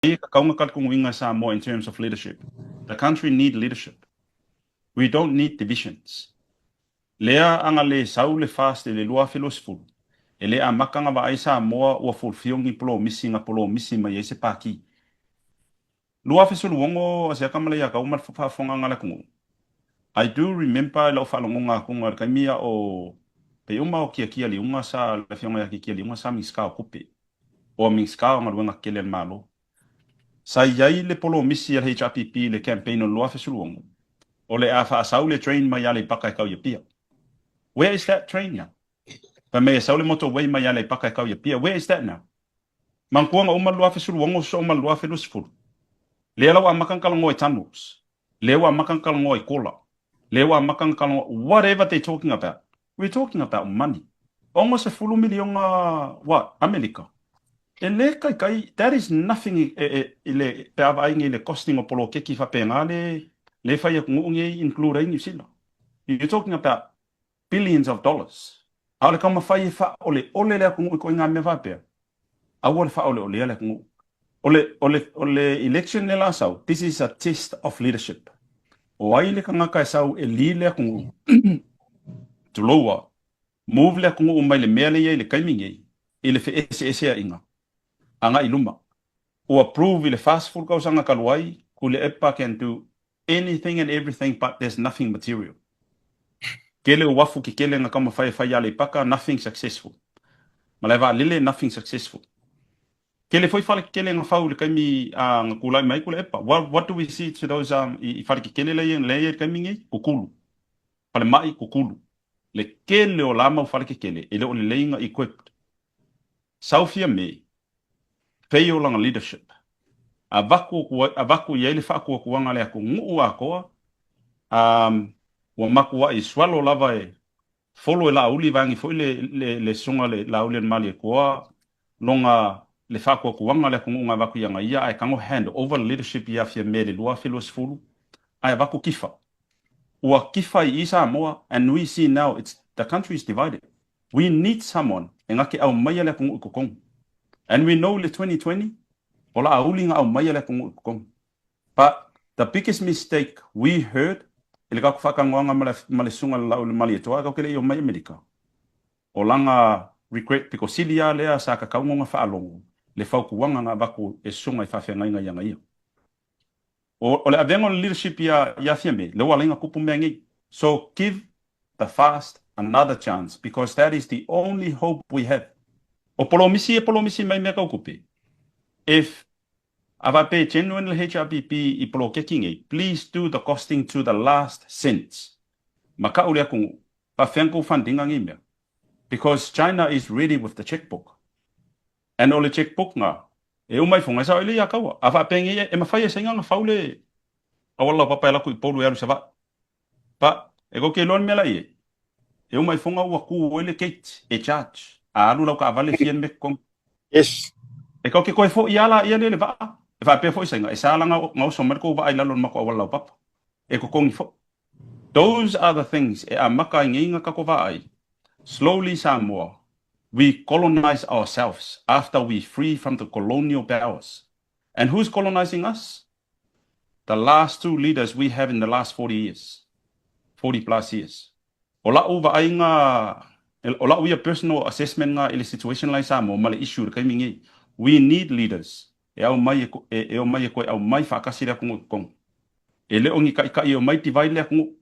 E kakauga kalikuguiga Samoa in terms of leadership. The country need leadership. We don't need divisions. Lea aga le sau le FAST i le 2020, e le amata ga vaai Samoa ua fulfill ni polomisi ga polomisi mai ai se paki. 2016 a se akamala ia kau ma le faafofogaga a le atunuu. I do remember i lau faalogoga atuga i le taimi a o pei uma o Kiakia Liuga sa le afioga ia Kiakia Liuga sa Minisita o Tupe o Minisita o Galuega Tetele a le Malo. Sa i ai le polomisi a le HRPP i le campaign o le 2016 o le a faasau le train mai Aleipata e tau i Apia. Where is that train now? Fai mai e sau le motorway mai Aleipata e tau i Apia. Where is that now? Manatua na uma le 2016 sosoo ma le 2020. Lea la ua amata ona talanoa i tunnels. Lea ua amata ona talanoa i kola. Lea ua amata ona talanoa, whatever they talking about. We're talking about money. 60 miliona what? Amerika. E le kaikai, that is nothing i le, pe a vaai nei i le costing o poloketi faapena le, le fai atunuu nei include ai Niu Sila. You're talking about billions of dollars. A o le taumafai e faaoleole le atunuu i ituaiga mea faapea, aua le faaoleolea le atunuu. O le, o le, o le election lea la sau, this is a test of leadership. O ai le tagata e sau e lead le atunuu, tulou a, move le atunuu mai le mea lea e i ai i le taimi nei, i le feeseeseaiga, agai i luma. Ua prove i le 40 tausaga talu ai, Tuilaepa can do anything and everything but there's nothing material. Tele uafu kekele na taumafai e fai i Aleipata, nothing successful. Malae vaalele, nothing successful. Tele foi fale kekele na fau i le taimi na tulai mai ai Tuilaepa. What do we see to those i fale kekele lea e i ai i le taimi nei? Kukulu. Falemai, kukulu. Le tele o la mau fale kekele e le o lelei na equipped. Sau Fiame, fail lana leadership. Avatu avatu i ai le faatuatuaga a le atunuu atoa, ua matuai swallow lava e folo e Laauli vaeane foi le le le susuga le Laauli a le Malietoa lona le faatuatuaga a le atunuu na avatu ia ia ae tago hand over le leadership ia Fiame i le 2020 ae avatu kifa. Ua kifa i i Samoa and we see now it's the country is divided. We need someone e na te aumaia le atunuu i totonu. And we know i le 2020, o Laauli na aumaia le atunuu i totonu. But the biggest mistake we heard i le tatou faatanoaga ma le ma le susuga i le Laauli Malietoa e tatou te le i omai i Amerika, o lana regret pito sili lava lea sa tatau ona faalogo le fautuaga na avatu e susuga i faafeagaiga ia ia. O le avega o le leadership ia ia Fiame, lea ua ala ai ona tupu mea nei. So give the FAST another chance because that is the only hope we have. O polomisi e polomisi mai mea tau tupe. If a faapea e genuine le HRPP i poloketi nei, please do the costing to the last cents. Makau le atunuu, faafefea ona tou fund ina nei mea? Because China is ready with the checkbook. And o le checkbook na, e uma ifoga e sao ai le ia kaua. A faapea nei e mafai e Saina ona fau le auala laupapa e alu atu i Upolu e alu i Savaii. But e kou te iloa le mea la i ai, e uma ifoga ua tu ai le gate e charge. A alu lau taavale fia le mea totogi. Yes. E kou te toe foi lava laia lea i le vaa. E faapea foi Saina, e sa la gaoso mai le tou vaa i lalo o le matou auala laupapa. E totogi foi. Those are the things e amata ai nei na tatou vaai. Slowly Samoa, we colonize ourselves after we free from the colonial powers. And who's colonizing us? The last two leaders we have in the last 40 years. 40 plus years. O lau vaaiga, o lau ia personal assessment nga i le situation la i Samoa ma le issue i le taimi nei. We need leaders e aumai e omai e toe aumai faatasi le atunuu i totonu. E le o ni taitai e omai divide le atunuu.